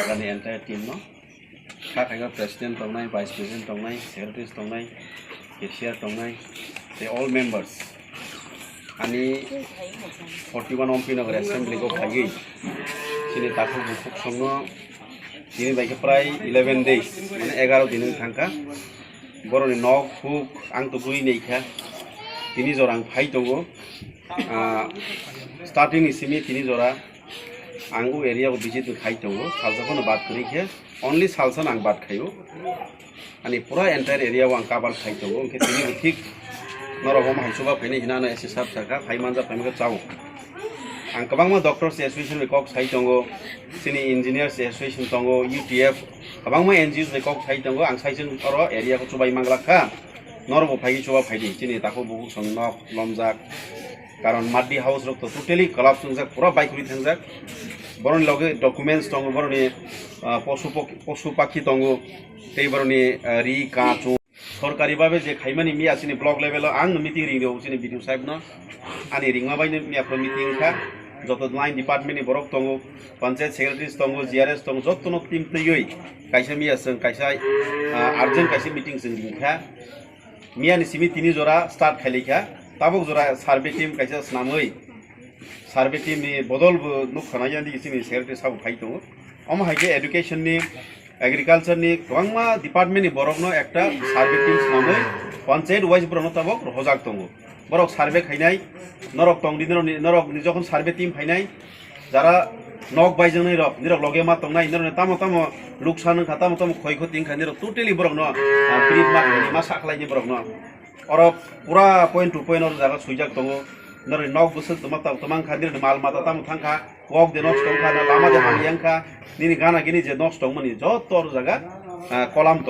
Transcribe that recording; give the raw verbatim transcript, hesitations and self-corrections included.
Ani entire team no. Kha khaima president tongnai, vice president tongnai, secretaries tongnai, cashier tongnai, they all members. Ani forty one Ompi Nagar assembly go phaiwi. Chini takhuk bukhuk songno tini bai khe prai eleven days, mane egaro din wng thangkha. Boroni nok huk ang to bui nei kha. Tini jora ang phai tongo. Ah, starting ni simi tini jora ang o area o visit khai tongo. Salsa phano bad kwrwi khe, only salsa no ang bad khaio. Ani pura entire area o ang cover khai tongo. Hwnkhe tini bo thik norok omo hai chuba phainai hina ano S S F saka phai manja phaimani chao. Ang kwbangma Doctors Association bai kok sai tongo, chini Engineers Association tongo, U T F, kwbangma N G Os bai kok sai tongo. Ang sai chwng oro area ko chubai manglak kha. Norok bo phai chuba phaidi, chini takhuk bukhuk song nok lomjak. Karon Maddi house rok to totally collapse wngjak, pura bai kwrwi thangjak. Boroni loge documents tongo, boroni, ah, posu pok-, posu pakhi tongo, tei boroni, ah, ri, ka, chung. Sorkari babe je khaimani miya chini block level o ang meeting ring rw chini B D O sahib no. Ani ringma bai no miya pro meeting kha. Joto line department ni borok tongo, panchayat secretaries tongo, G R S tongo, joto no team twiwi kaisa miya chwng kaisa, ah, urgent kaisa meeting chwng ring kha. Miya ni simi tini jora start khailai kha. Tabuk jora survey team kaisa snamwi survey team ni bodol bo nuk khana yang di chini secretary sabo phai tongo. Omo hai khe education ni, agriculture ni kwbangma department ni borok no ekta survey team swnamwi panchayat wise borok no tabok rohojak tongo. Borok survey khainai, norok tong di, norok ni, norok ni jokhon survey team phainai, jara nok baijaknai rok, nirok loge ma tongnai, nirok ni tamo tamo luksan wngkha, tamo tamo khoi khoti wngkha, nirok totally borok no, ah, brief ma khainai, ma sa khlainai borok no. Oro pura point to point oro jaga swijak tongo. Norok nok bwswk tongma tamo tongma wngkha, nirok ni mal mata tamo thangkha. Kok de nosto wngkha, na lama de hamya wngkha, nini gana gini je nosto wngmani joto oro jaga, ah, kolam